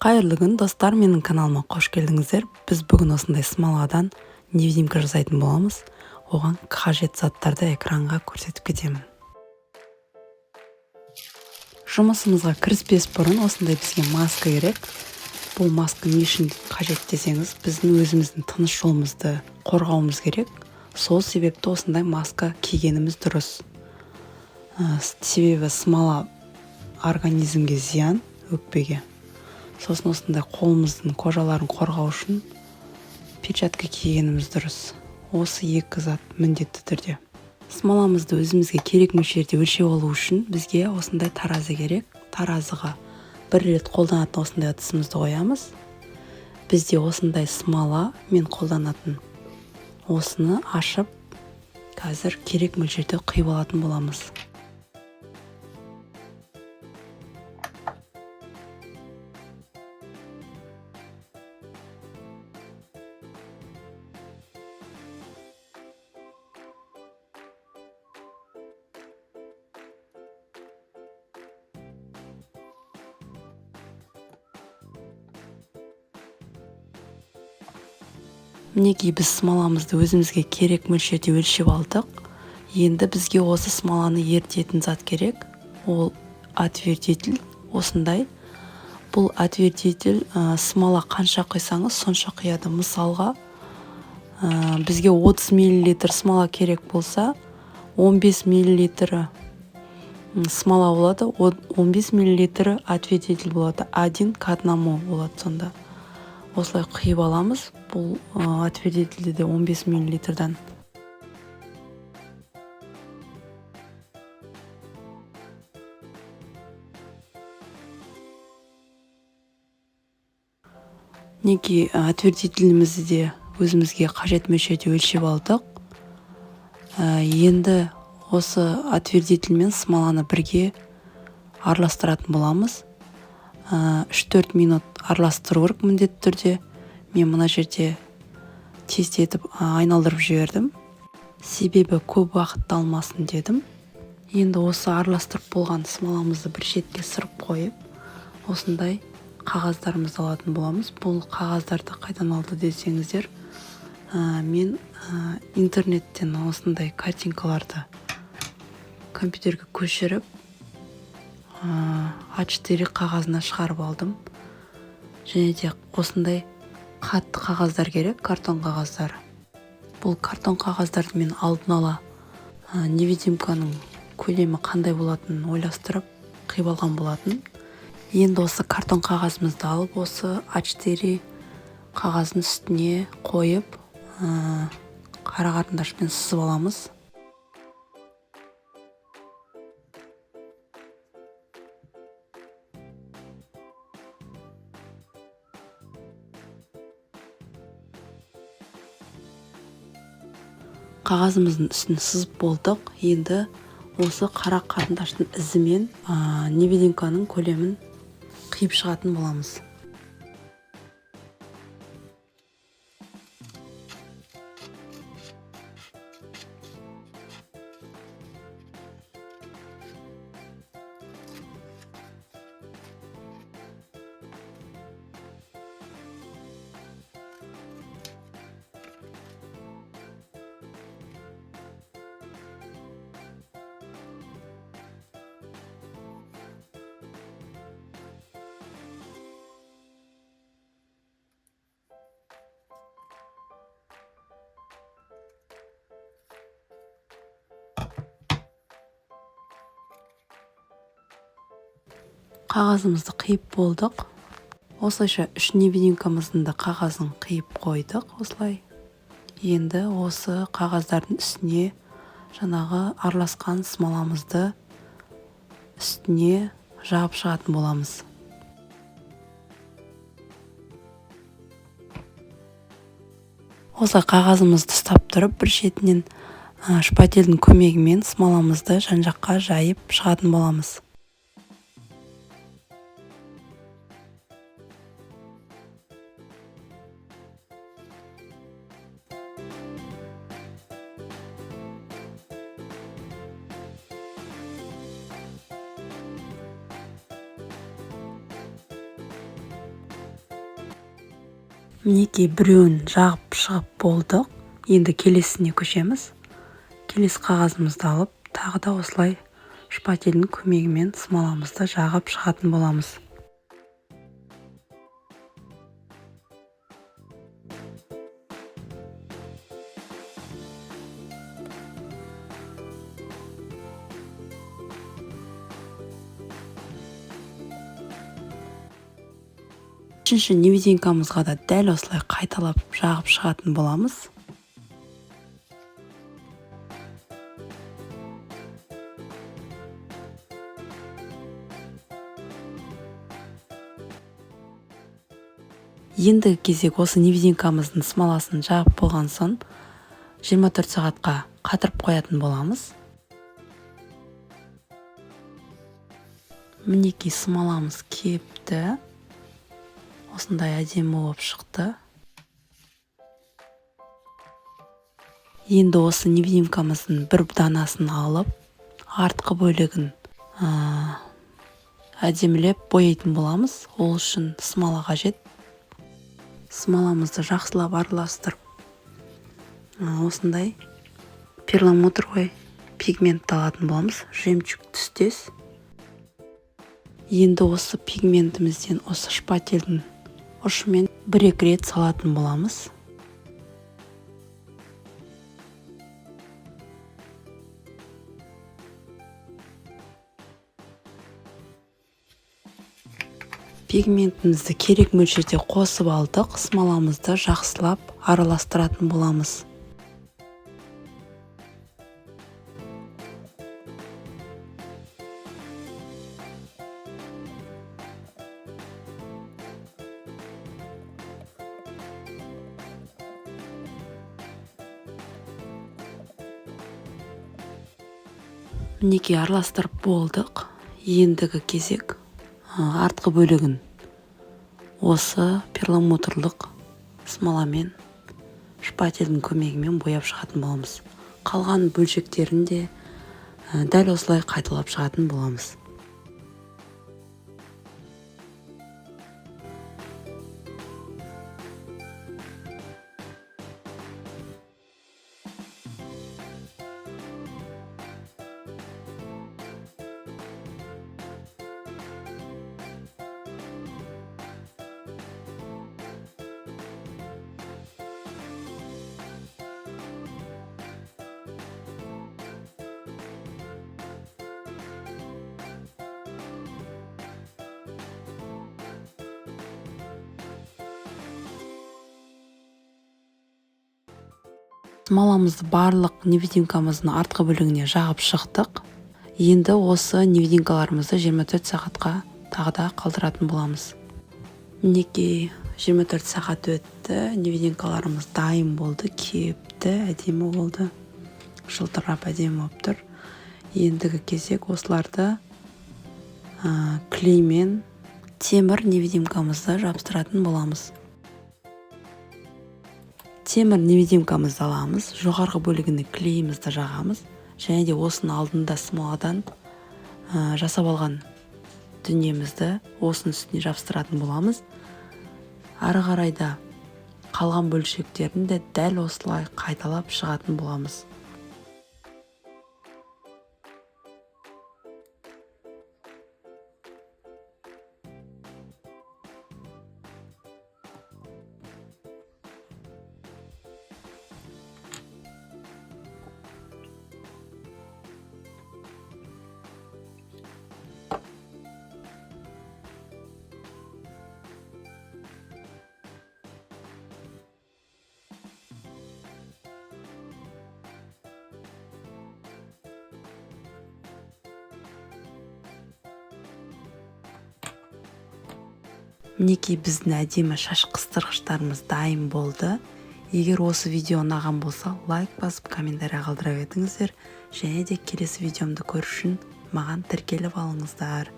Қайырлы күн, достар! Менің каналыма қош келдіңіздер. Біз бүгін осындай смоладан невидимка жасайтын боламыз. Оған қажет заттарды экранға көрсетіп кетемін. Жұмысымызға кіріспес бұрын осындай бізге маска керек. Бұл маска не үшін қажет десеңіз, біздің өзіміздің тыныс жолымызды қорғауымыз керек. Сол себепті осындай маска кигеніміз дұрыс. Себебі смола организмге зиян, өкпеге. Сосын осындай қолымыздың кожаларын қорғау үшін перчатка кигеніміз дұрыс. Осы екі зат міндетті түрде. Смоламызды өзімізге керек мөлшерде өлшеп алу үшін бізге осындай таразы керек. Таразыға бір рет қолданатын осындай ыдысымызды қоямыз. Бізде осындай смола мен қолданатын. Осыны ашып, қазір керек мөлшерде құйып алатын боламыз. Мінекей, біз смоламызды өзімізге керек мөлшерде өлшеп алдық. Енді бізге осы смоланы ерітетін зат керек. Ол отвердитель осындай. Бұл отвердитель, смола қанша құйсаңыз, сонша құяды. Мысалға, бізге 30 миллилитр смола керек болса, 15 миллилитрі смола болады, 15 миллилитрі отвердитель болады. 1 к 1 болады сонда. Осылай құйып аламыз. Бұл отвердительді де 15 миллилитрдан. Мінекей, отвердителімізді де өзімізге қажет мөлшерде өлшеп алдық. Енді осы отвердитель мен смоланы бірге араластыратын боламыз. 3-4 минут араластыру керек міндетті түрде. Мен мына жерде тездетіп, айналдырып жібердім. Себебі көп уақытты алмасын дедім. Енді осы араластырып болған смоламызды бір шетке сырып қойып, осындай қағаздарымызды алатын боламыз. Бұл қағаздарды қайдан алды десеңіздер, мен интернеттен осындай картинкаларды компьютерге көшіріп, А4 қағазына шығарып алдым. Және де осындай қатты қағаздар керек, картон қағаздары. Бұл картон қағаздарды мен алдын ала, невидимканың көлемі қандай болатынын ойластырып қиып алған болатын. Енді осы картон қағазымызды алып, осы А4 қағаздың үстіне қойып, қара қарындашпен сызып аламыз. Қағазымыздың үстін сызып болдық. Енді осы қара қарындаштың ізімен, невидимканың көлемін қиып шығатын боламыз. Қағазымызды қиып болдық. Осылайша үш невидимкамыздың да қағазын қиып қойдық осылай. Енді осы қағаздардың үстіне жаңағы араласқан смоламызды үстіне жауып шығатын боламыз. Осылай қағазымызды ұстап тұрып, бір шетінен, шпательдің көмегімен смоламызды жан-жаққа жайып шығатын боламыз. Мінекей, біреуін жағып шығып болдық. Енді келесісіне көшеміз. Келесі қағазымызды алып, тағы да осылай шпательдің көмегімен смоламызды жағып шығатын боламыз. Үшінші невидимкамызға да дәл осылай қайталап жағып шығатын боламыз. Ендігі кезек, осы невидимкамыздың смоласын жағып болған соң, 24 сағатқа қатырып қоятын боламыз. Мінекей, смоламыз кепті, осындай әдемі болып шықты. Енді осы невидимкамыздың бір данасын алып, артқы бөлігін әдемілеп бояйтын боламыз. Ол үшін смола қажет. Смоламызды жақсылап араластырып, осындай перламутровый пигментті алатын боламыз, жемчуг түстес. Енді осы пигментімізден осы шпательдің ұшымен бір екі рет салатын боламыз. Пигментімізді керек мөлшерде қосып алдық. Смоламызды жақсылап араластыратын боламыз. Мінекей, араластырып болдық. Ендігі кезек, артқы бөлігін осы перламутрлық смоламен шпательдің көмегімен бояп шығатын боламыз. Қалған бөлшектерін де дәл осылай қайталап шығатын боламыз. Смоламызды барлық невидимкамыздың артқы бөлігіне жағып шықтық. Енді осы невидимкаларымызды 24 сағатқа тағы да қалдыратын боламыз. Мінекей, 24 сағат өтті, невидимкаларымыз дайын болды, кепті, әдемі болды, жылтырап әдемі болып тұр. Ендігі кезек, осыларды клеймен темір невидимкамызды жабыстыратын боламыз. Темір невидимкамызды аламыз, жоғарғы бөлігіне клейімізді жағамыз және де осының алдында смоладан жасап алған дүниемізді осының үстіне жабыстыратын боламыз. Ары қарай да қалған бөлшектерін де дәл осылай қайталап шығатын боламыз. Мінекей, біздің әдемі шаш қыстырғыштарымыз дайын болды. Егер осы видео ұнаған болса, лайк басып, комментарий қалдыра кетіңіздер. Және де келесі видеомды көру үшін маған тіркеліп алыңыздар.